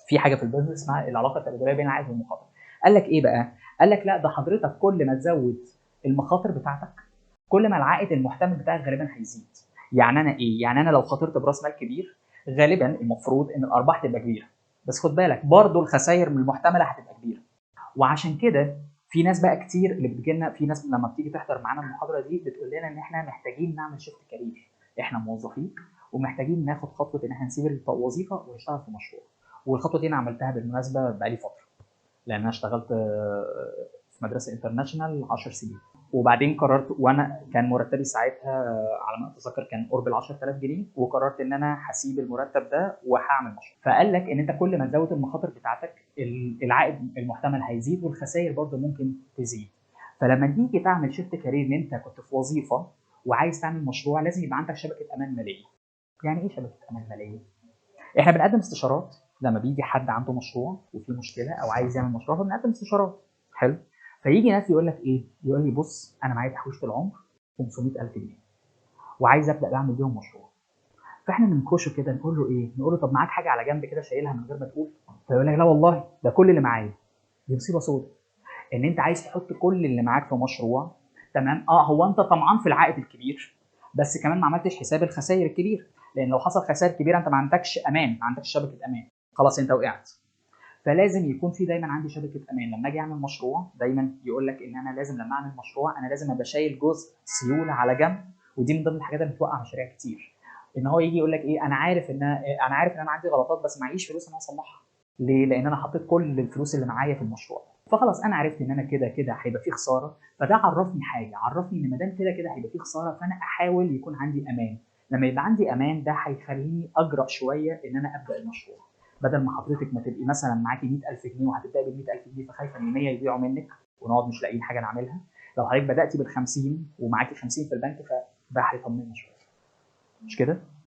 في حاجة في ال business اسمها العلاقة التبادليه بين العائد والمخاطر. قال لك ايه بقى؟ قال لك لا، ده حضرتك كل ما تزود المخاطر بتاعتك كل ما العائد المحتمل بتاعك غالبا هيزيد. يعني انا ايه؟ يعني انا لو خاطرت براس مال كبير غالبا المفروض ان الارباح تبقى كبيرة، بس خد بالك برضو الخسائر من المحتملة هتبقى كبيرة. وعشان كده في ناس بقى كتير اللي بتجي لنا، في ناس لما بتيجي تحضر معانا المحاضرة دي بتقول لنا ان احنا محتاجين نعمل shift career، احنا موظفين ومحتاجين ناخد خطوة ان احنا نسيب الوظيفة ونشتغل في مشروع. والخطوة دي انا عملتها بالمناسبة بقالي فترة، لان انا اشتغلت في مدرسه international 10 سنين، وبعدين قررت، وانا كان مرتبي ساعتها على ما اتذكر كان قرب ال 10000 جنيه، وقررت ان انا هسيب المرتب ده وهعمل مشروع. فقال لك ان انت كل ما تزود المخاطر بتاعتك العائد المحتمل هيزيد والخسائر برضه ممكن تزيد. فلما تيجي تعمل shift career ان انت كنت في وظيفة وعايز تعمل مشروع، لازم يبقى عندك شبكة امان ماليه. يعني ايه شبكة امان ماليه؟ احنا بنقدم استشارات لما بيجي حد عنده مشروع وفي مشكلة او عايز يعمل مشروع، فبنقدم استشارات. حلو. فيجي ناس يقول لك ايه؟ يقول لي بص انا معايا تحويشه العمر 500000 جنيه وعايز ابدا بعمل بيهم مشروع. فاحنا ننكشه كده نقول له ايه؟ نقول له طب معاك حاجة على جنب كده شايلها من غير ما تقول؟ فيقول لك لا والله ده كل اللي معايا. دي مصيبة سوداء ان انت عايز تحط كل اللي معاك في مشروع. تمام، هو انت طمعان في العائد الكبير، بس كمان ما عملتش حساب الخسائر الكبير، لان لو حصل خسائر كبيرة انت ما عندكش امان، ما عندكش شبكة امان، خلاص انت وقعت. فلازم يكون في دايما عندي شبكة امان. لما اجي اعمل مشروع دايما يقول لك ان انا لازم لما اعمل مشروع انا لازم ابقى شايل جزء سيولة على جنب، ودي من ضمن الحاجات اللي بتوقع مشاريع كتير. ان هو يجي يقول لك ايه، انا عارف ان انا عندي غلطات بس معيش فلوس ان انا اصلحها. ليه؟ لان انا حطيت كل الفلوس اللي معايا في المشروع، فخلاص انا عرفت ان انا كده كده هيبقى في خسارة. فده عرفني حاجة، عرفني ان ما دام كده كده هيبقى في خسارة فانا احاول يكون عندي امان. لما يبقى عندي امان ده هيخليني اجرأ شوية ان انا ابدا المشروع. بدل ما حضرتك ما تبقي مثلا معاكي 100000 جنيه وهتبداي بال 100000 جنيه فخايفه ان 100 يضيعوا منك ونقعد مش لاقيين حاجة نعملها. لو حضرتك بداتي بال 50 ومعاكي 50 في البنك فده هيطمنا شوية، مش كده؟